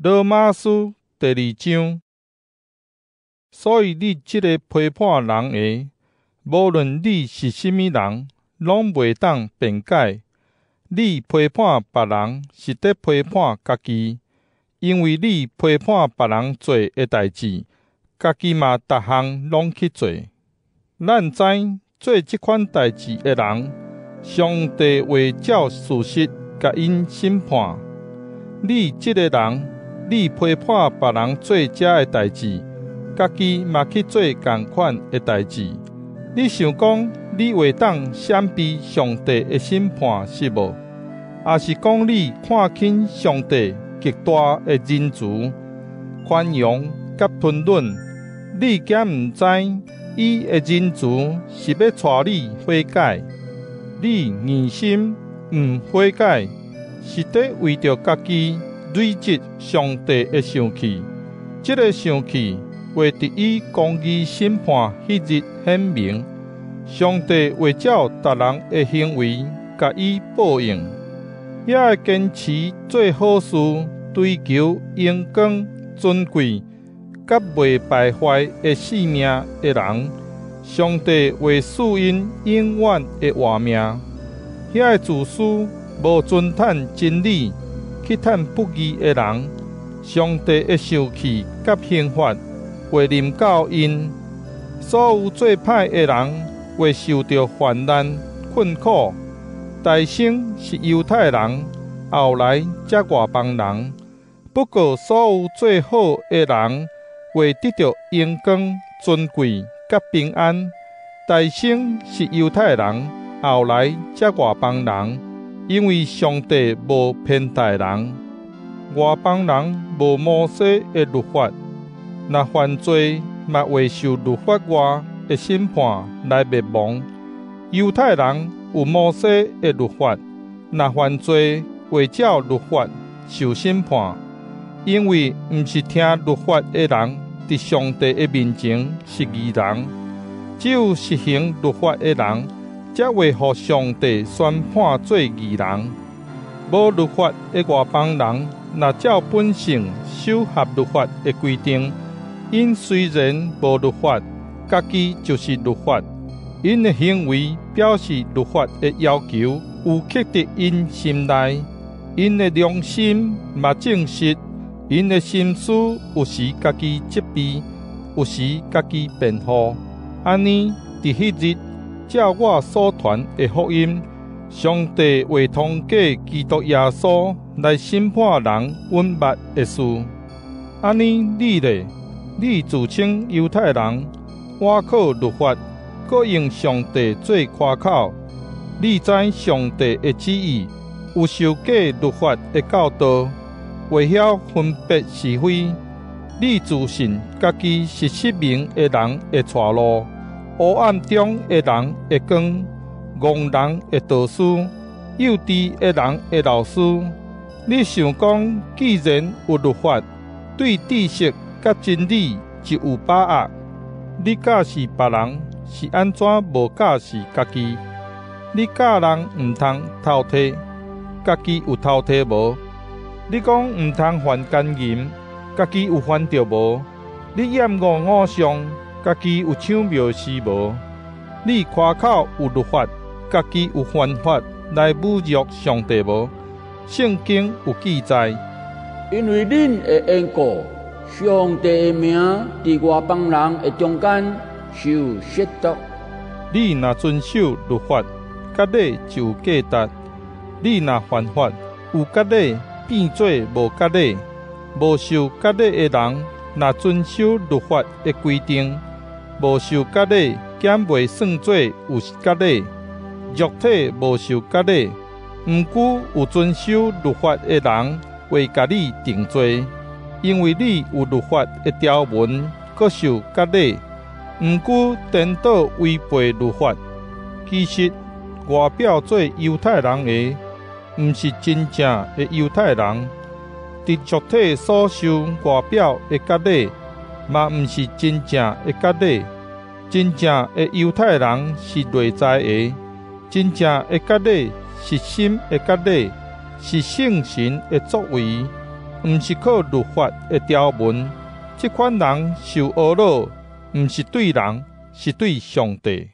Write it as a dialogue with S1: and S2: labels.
S1: 羅馬書第二章，所以你這个批判人的，無論你是啥物人，攏袂當辯解。你批判別人，是佇批判家己，因為你批判別人做的代誌，家己嘛逐項攏去做。咱知做這款代誌的人，上帝會照事實共𪜶審判。你這个人，你批判別人做這个代誌，家己嘛去做仝款的代誌。你想講你會當閃避上帝的審判是無？抑是講你看輕上帝極大的仁慈、寬容佮吞忍？你敢毋知伊的仁慈是欲帶你悔改？你硬心毋悔改，是佇為著家己累積上帝的生氣。這个生氣會佇伊公義審判彼日顯明。上帝會照逐人的行為共伊報應。遐个堅持做好事、追求榮光、尊貴、佮袂敗壞的性命的人，上帝會賜𪜶永遠的活命。遐个自私、無尊趁真理，去趁不義的人，上帝的生氣佮刑罰會臨到𪜶。所有做歹的人會受著患難困苦。大先是猶太人，後來才外邦人。不過，所有做好的人會得著榮光、尊貴佮平安。大先是猶太人，後來才外邦人，因為上帝無偏待人。外邦人無摩西的律法，若犯罪嘛會受律法外的審判來滅亡。猶太人有摩西的律法，若犯罪會照律法受審判，因為毋是聽律法的人，佇上帝的面前是義人，只有實行律法的人，才會予上帝宣判做義人。無律法的外邦人，若照本性守合律法的規定，𪜶雖然無律法，家己就是律法。𪜶的行為表示律法的要求有刻佇𪜶心內，𪜶的良心嘛證實，𪜶的心思有時家己責備，有時家己辯護。按呢，佇彼日，照我所傳的福音，上帝會通過基督耶穌來審判人隱密的事。按呢，你咧，你自稱猶太人，倚靠律法，閣用上帝做誇口。你知上帝的旨意，有受過律法的教導，會曉分別是非。你自信家己是失明的人的帶路，黑暗中的人的光，戇人的導師，幼稚的人的老師。你想講，既然有律法，對知識佮真理就有把握。你教示別人，是按怎無教示家己？你教人毋通偷提，家己有偷提無？你講毋通犯姦淫，家己有犯著無？你厭惡偶像，家己有搶廟事無？你誇口有律法，家己有犯法來侮辱上帝無？聖經有記載，
S2: 因為恁的緣故，上帝的名佇外邦人的中間受褻瀆。
S1: 你若遵守律法，割禮就有價值；你若犯法，有割禮變做無割禮。無受割禮的人，若遵守律法的規定，無受割禮，敢袂算做有割禮？肉體無受割禮，毋過有遵守律法的人會共你定罪，因為你有律法的條文，閣受割禮，毋過顛倒違背律法。其實外表做猶太人的，毋是真正的猶太人；佇肉體所受外表的割禮，嘛毋是真正的割禮。真正的猶太人是內在的，真正的割禮是心的割禮，是聖神的作為，毋是靠律法的條文，這款人受呵咾，毋是對人，是對上帝。